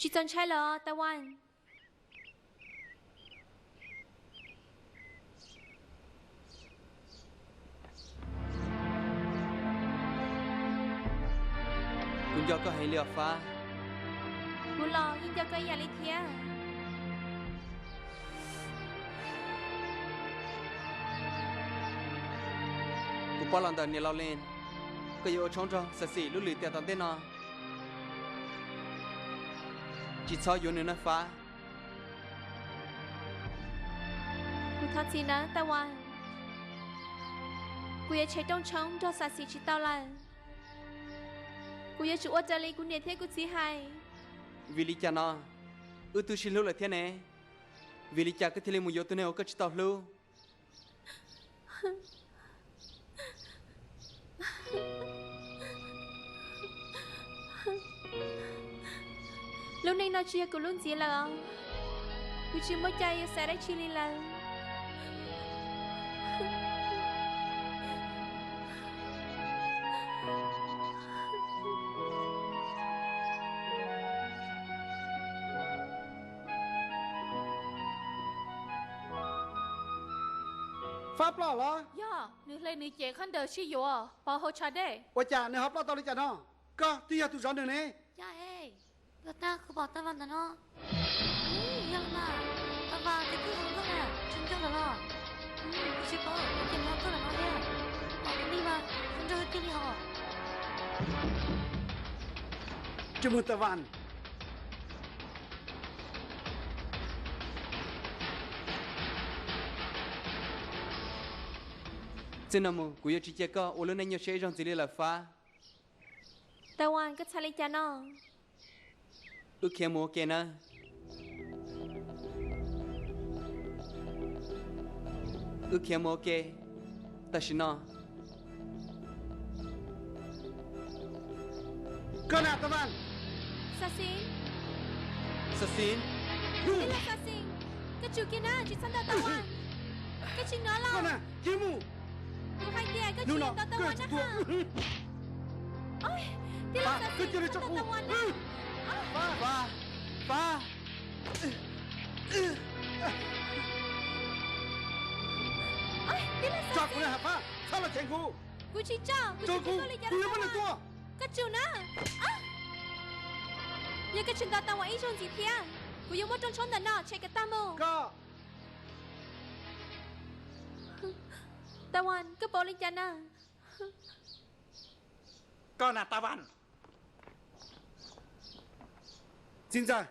Tsis txaus ntshai los Tawan? Kuv nco koj heev li os Fab. Kuv los yeej nco koj ib yam li thiab. Kuv paub los ntawm niam laus Lees, koj yuav ua tshoob nrog Xaxis lub lwm tiam tom ntej no. Tsis txhob yuav nws nawb Fab. Kuv thov txim nawb Tawan. Kuv yuav tshem rooj tshoob nrog Xaxis tsis tau lawm. Kuv yuav tsum ua raws li kuv niam thiab kuv txiv hais. Vim li cas no? Wb twb sib hlub lawm thiab ne. Vim li cas koj thiaj li mus yuav tus neeg uas koj tsis tau hlub? Lub neej no tsis yog kuv lub ntxiv lawm os. Kuv tsis muaj cai yuav xav dab tsi li lawm. Fab ploj los? Yog, nws hle nws cev khob ntawd sib yuav pov hauv tshav dej. Ua cas nws ho ploj tau li cas no? Koj twb yog tus zov nws ne. Yog e, kuv pom Tawan ntawm no. Yog mas, Tawan ces twb hu nkauj na, tsis ncauj lawm los? Kuv tsis paub, ces nws hu nkauj ntawm no thiab. Pom tus neeg mas nrog kiag li hos. Ntsej muag Tawan. Txij no mus kuv yuav tsis cia koj ua lub neej nyuaj siab ib zaug ntxiv li lawm Fab. Tawan, koj txhais li cas no? Wb khiav mus ua ke nawb. Wb khiav mus ua ke tam sim no. Koj na Tawan. Xaxis. Xaxis. Tij laug Xaxis, koj tsum kiag na, tsis txhob ntaus Tawan. Koj tsis hnov los? Koj na, khiav mus. Kuv hais tias koj tsis ntaus Tawan na. Tij laug Xaxis, txhob ntaus Tawan na. Fab, Fab. Tij laug Xaxis. Tso kuv na Fab, txhob los cheem kuv. Kuv tsis tso, kuv tsis tso li cas, kuv yuav muab nws tua. Koj tsum na. Yog koj tsis ntaus Tawan ib zaug ntxiv thiab, kuv yuav muab rooj tshoob ntawm no tshem kom tag mus. Koj. Tawan, koj pom li cas na? Koj na Tawan. Txiv ntxawm,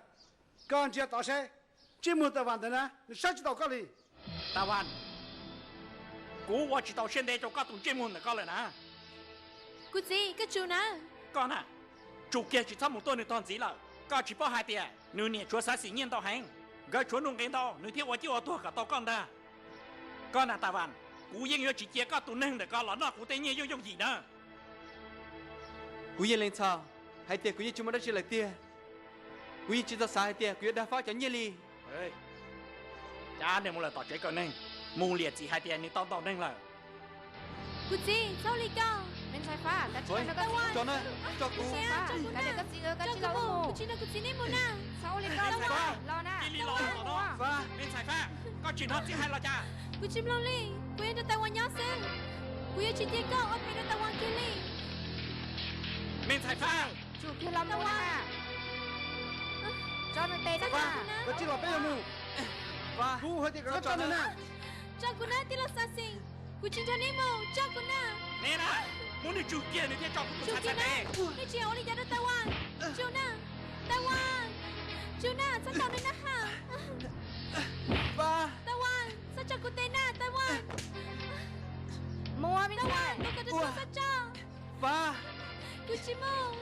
koj ntsia tod seb, ntsej muag Tawan ntawd na, nws saib tsis taus koj li. Tawan, kuv ua tsis tau siab ntev rau koj tus ntsej muag ntawm koj lawm na. Kuv txiv, koj tsum na. Koj na, tsum kiag tsis txhob mus tuaj nws tog ntxiv lawm. Koj tsis paub hais tias nws niam tshuav Xaxis nyiaj ntau heev, nkawd tshuav nuj nqis ntau nws thiaj ua ciaj ua tuag kom tau koj ntag. Koj na Tawan, kuv yeej yuav tsis cia koj tus neeg ntawm ko los noj kuv tej nyiaj yooj yooj yim na. Kuv yeej lees txhaum hais tias kuv yeej tsis muaj dab tsi lawm tiag. Kuv yeej tsis tau xav hais tias kuv yuav dag Fab cov nyiaj li. Cab nws mus lawm tom tsev kawm neeg, mus liam txim hais tias nws tau ntaus neeg lawm. Kuv txiv, txhob ua li ko. Me ntxhais Fab, kav tsij los nrog koj txiv. Tso na, tso kuv. Kav liam koj txiv, kav tsij los mus. Kuv tsis nrog kuv txiv nej mus na. Txhob ua li ko, los na. Cia li los, los no. Me ntxhais Fab, koj tsis hnov txiv hais los cas? Kuv tsis mloog li, kuv yuav nrog Tawan nyob xwb. Kuv yuav tsis cia koj ua phem rau Tawan kiag li. Me ntxhais Fab. Tsum kiag los mus na. Tso nws tes na. Kav tsij los peb yuav mus. Kuv hais tias kom koj tso nws na. Tso kuv na tij laug Xaxis, kuv tsis nrog neb mus, tso kuv na. Neb na, muab nws tsum kiag nws thiaj tso kuv tus ntxhais tes. Nej tsis ua li cas rau Tawan. Tsum na, Tawan, tsum na, txhob ntaus nws na ha. Tawan, txhob tso kuv tes na Tawan. Mus me ntxhais, kuv kom rau txhob tso. Kuv tsis mus.